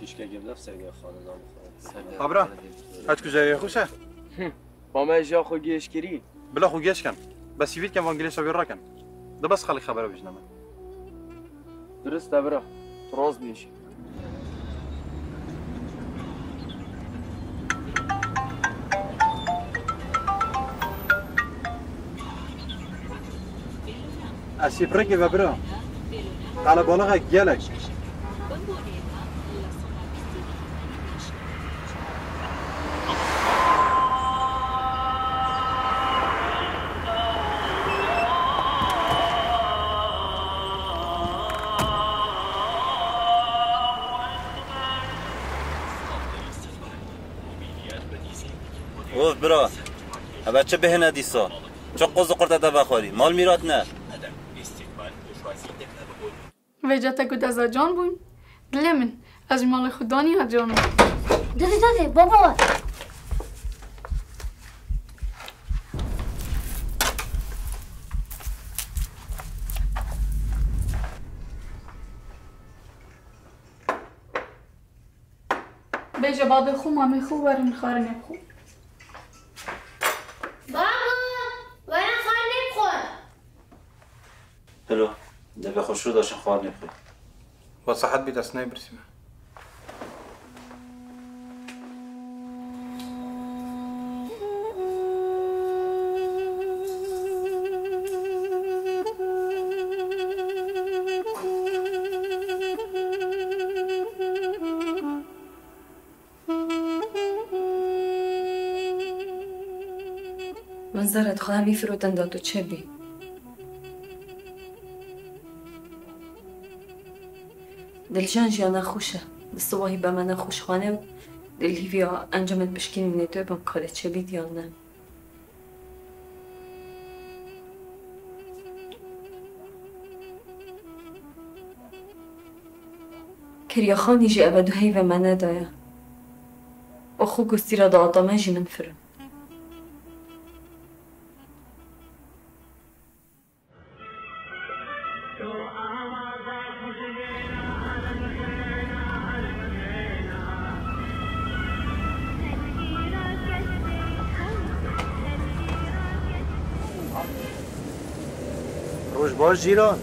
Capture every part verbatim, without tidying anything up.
Çişkekê bi nefsê xwe nizam xwe. Abra, ez ku zerê xwe se? Ba me ji xwe gêş kirî. Bila xwe gêş ken. Bes sivît ken van gilêsa wê rakin. De bes xelk xebera bijne me. Durust e bira. Tu rast dibêjî. Ez sî pirikê ve bira. Qelebalixek gelek. Of bira, eve çi bêhne dîsa? Çi qoz û qurte te vexwarî? Mal mîrat ne. Vêca te got ez acan bûm? Dilê min, ez ji malê xwe danî acan im. Dede, dede, baba. Bêje bavê xwe, mamê xwe werin xwarinê bixwin. Babo, werin xwarinê bixwin. Pilo, dê vê xwe şû de çi xwarinê bixwin. We sihet bî, dest neyê birsî me. Min zere dixwe hemî firotin da tu çi bî. Dilcan jiya nexweş e. Bi sibahî be me nexweşxane û dilhîviya encamên pişkînî nêtû bim kare çi bît yan ne. Kiriya Xanî jî eve du heyve me nedaye. Û xwe ku stîra diata me jî min firin. Roj baş cîran.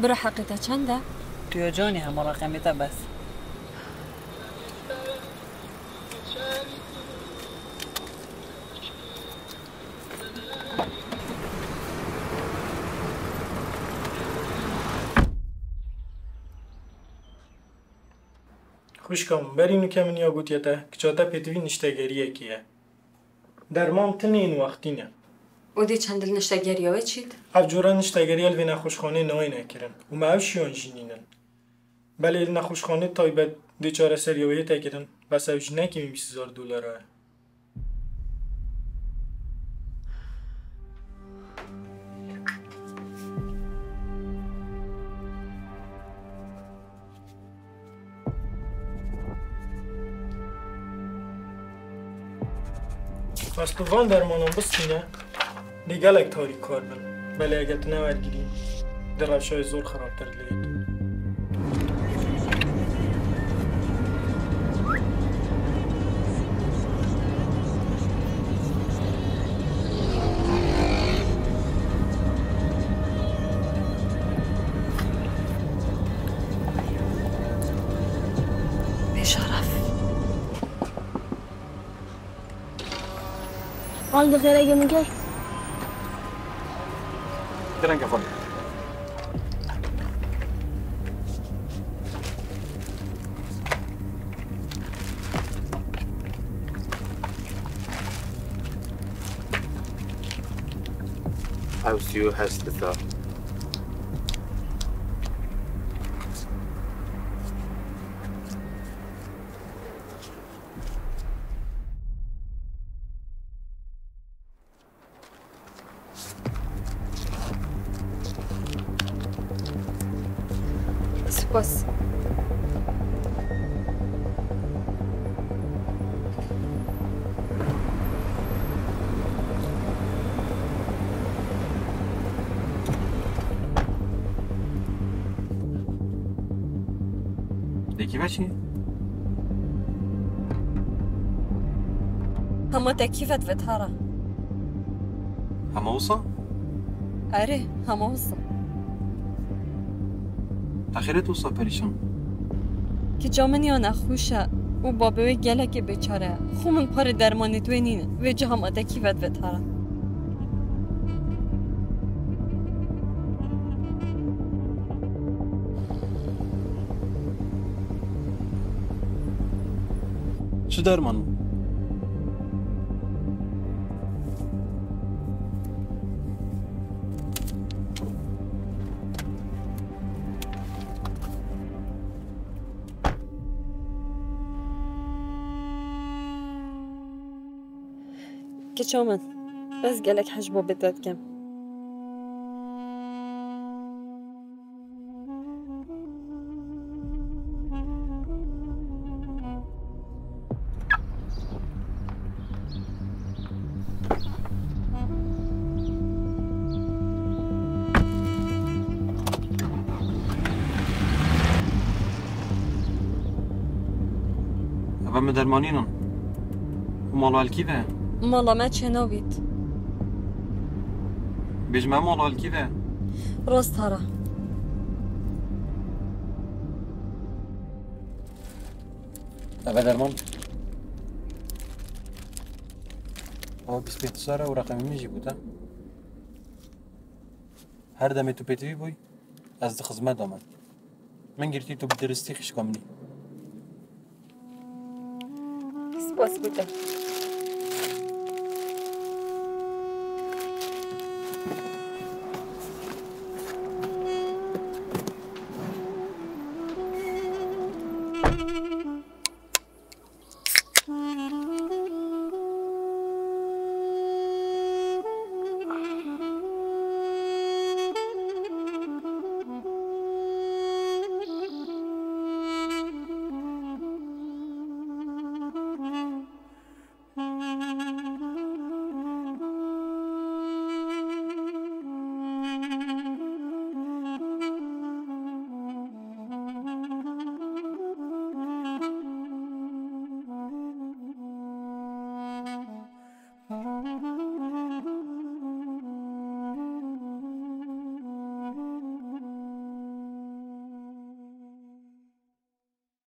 Bira heqê te çend e? Tu ya canê hema reqemê te bes. Xwişka min, berî nûke min ya gotiye te, kiça te pêtivî niştegeriyekê ye. Derman tinê yên wextî ne. Û dê çend li niştegeriya wê çît? Ev cure niştegeriya li vê nexweşxaneyê nayêne kirin û me ev şiyan jî nînin. Belê li nexweşxaneyê taybet dê çareseriya wê yê te kirin, bes ev jî ne kêmî bîst hezar dolara ye. Bes tu van dermanan bistîne, dê gelek tarî kar bin. Belê eger tu newergirî, dê rewşa wê zor xirabtir dilêt. Bêşeref. Al de xêreke min kir. Direnge xwe. Ew sî û heşt disa. Spas. Lê kî ve çi? Hema te kî ve divê Tara? Hema wisa? Erê, hema wisa. Te xêret wisa perîşan. Kiça min ya nexweş e û babê wê gelekê bêçare ye. Xwe min parê dermanê wê nîne. Vê ca hema te kî ve divê Tara? Çi derman? Kiça min, ez gelek hej babê te dikim. Eve min dermanînan. Û mala li kî ve? Mala me Çênobît. Bêj me mala li kî ve? Rost Tara. Eve derman. Ew bîst pênc sar e û reqemê min jî bû te. Her demê tu pêtivî bûyî, ez di xizmet de me. Min girtî tu bi diristî xişka min î. Spas bo te.